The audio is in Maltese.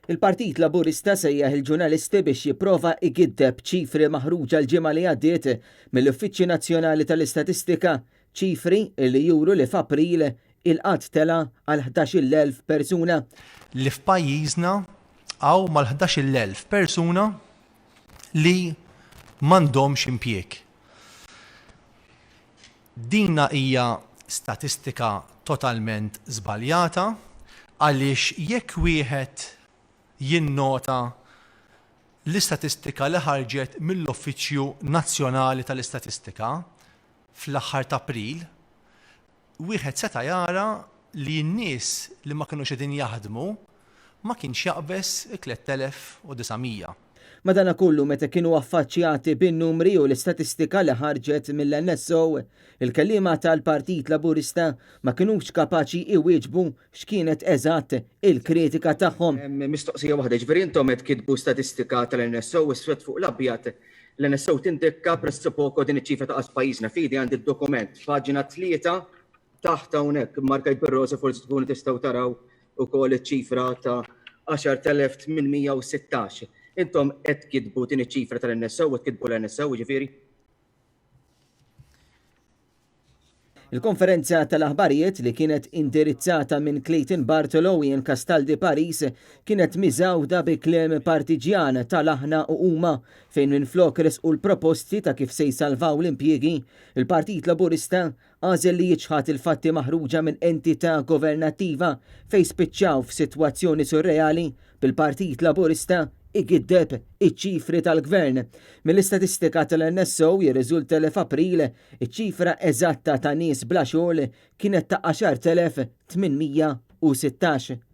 Il-Partit Laburista sejjaħ il-ġurnalisti biex jipprova igiddeb ċifri maħruġa l-ġimgħa li għaddiet mill-Uffiċċju Nazzjonali tal-Istatistika, ċifri li juru li f'April il-qgħad tela' għal 11,000 persuna. Li f'pajjiżna hawn mal-11,000 persuna li m'għandhomx impjieg. Dina hija statistika totalment żbaljata għaliex jekk wieħed jinnota l-istatistika li ħarġet mill-Uffiċċju Nazzjonali tal-Istatistika fl-aħħar t'April, wieħed seta' jara li n-nies li ma kinux qegħdin jaħdmu ma kienx jaqbeż it-3,900. Madanakollu meta kienu affaċċjati bin-numri u l-istatistika li ħarġet mill-NSO, il-kelliema tal-Partit Laburista ma kinux kapaċi iwieġbu x'kienet eżatt il-kritika tagħhom. Mistoqsija waħda, jiġifieri intom qed tkittbu statistika tal-NSO iswed fuq l-abjad, l-NSO tindikka pressupoko din iċ-ċifra ta' qas f'pajjiżna. F'idi għandi d-dokument, paġna 3 taħt hawnhekk, mmarkajt bir-roża forsi tkunu tistgħu taraw ukoll iċ-ċifra ta' 10,816. Intom qed tkittbu din iċ-ċifra tal-NSO, qed tkittbu l-NSO, jiġifieri? Il-konferenza tal-aħbarijiet li kienet indirizzata minn Clayton Bartolo u Ian Castaldi Paris kienet miżgħuda bi kliem partiġjan tal-aħna u huma fejn minflok resqu l-proposti ta' kif se jsalvaw l-impjiegi, il-Partit Laburista għażel li jiċħad il-fatti maħruġa minn entità governattiva fejn spiċċaw f'sitwazzjoni surreali bil-Partit Laburista igiddeb iċ-ċifri tal-Gvern. Mill-istatistika tal-NSO jirriżulta li f'April iċ-ċifra eżatta ta' nies bla xogħol kienet ta' 10,816.